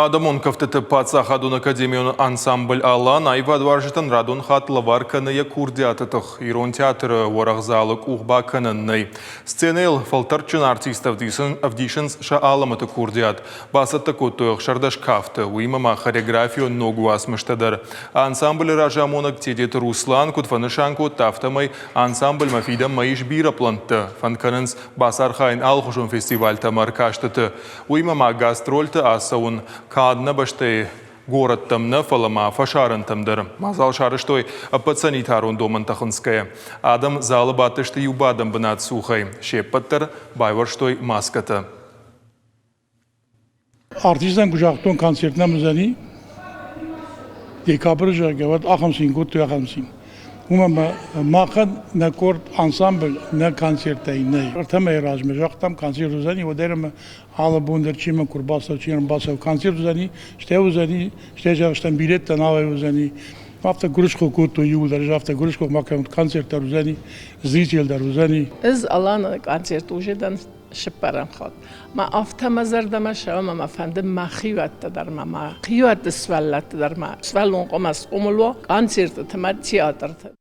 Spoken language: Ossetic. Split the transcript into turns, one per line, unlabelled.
Адӕмон кӕфтыты паддзахадон академион ансамбль «Алан» аивадуарзджытӕн радон хатт лӕвар кӕны йӕ курдиаты тых. Ирон театры уӕрӕх залы къух бакӕнӕн нӕй. Сценӕйыл фӕлтӕрдджын артисттӕ ӕвдисынц сӕ алӕмӕты курдиат. Бацӕттӕ кодтой 16 кафты, уыимӕ ма хореографион ног уацмыстӕ дӕр. Ансамблы разамонӕг Тедеты Руслан куыд фӕнысан кодта, афтӕмӕй ансамбльмӕ фидӕнмӕ ис бирӕ пълӕнттӕ. Фӕнд кӕнынц бацархайын алыхуызон фестивальтӕ ӕмӕ ӕркастыты. Уыимӕ ма гастрольты ацӕуын канд нӕ бӕстӕйы горӕттӕм нӕ, фӕлӕ ма фӕсарӕнтӕм дӕр. Мадзал сарӕзтой ӕппӕт санитарон домӕнтӕ хынцгӕйӕ. Адӕм залы бадтысты иу бадӕн бынат цухӕй. Се ппӕт дӕр байуӕрстой маскӕтӕ.
Артистӕн куы загътон, концерт нӕм уыдзӕни декабры, зӕгъгӕ, уӕд ахӕм цин кодтой, ахӕм цин. Уымӕн ӕмӕ махӕн нӕ къорд ансамбль нӕ концерттӕй нӕй. Ӕртӕ мӕйы размӕ загътам, концерт уыдзӕни, уӕдӕй ӕмӕ алы бон дӕр чи мӕ куы ӕрбацӕуы, чи ӕрбацӕуы, концерт уыдзӕни, стӕй уыдзӕни, стӕй зӕгъстӕм билеттӕ нал уыдзӕни. Афтӕ гуырысхо кодтой иууылдӕр, ӕз афтӕ гуырысхо ма кӕнут, концерт дӕр уыдзӕни, зритель дӕр уыдзӕни.
Ӕз Аланы концерт уже дӕн сыппӕрӕм хатт. Ма афтӕ мӕ зӕрдӕмӕ сӕ ӕмӕ мӕ фӕнды мӕ хиуӕтты дӕр ма, мӕ хиуӕтты сывӕллӕтты дӕр ма, сывӕллон хъуамӕ схъомыл уа концертыты ӕмӕ театрты.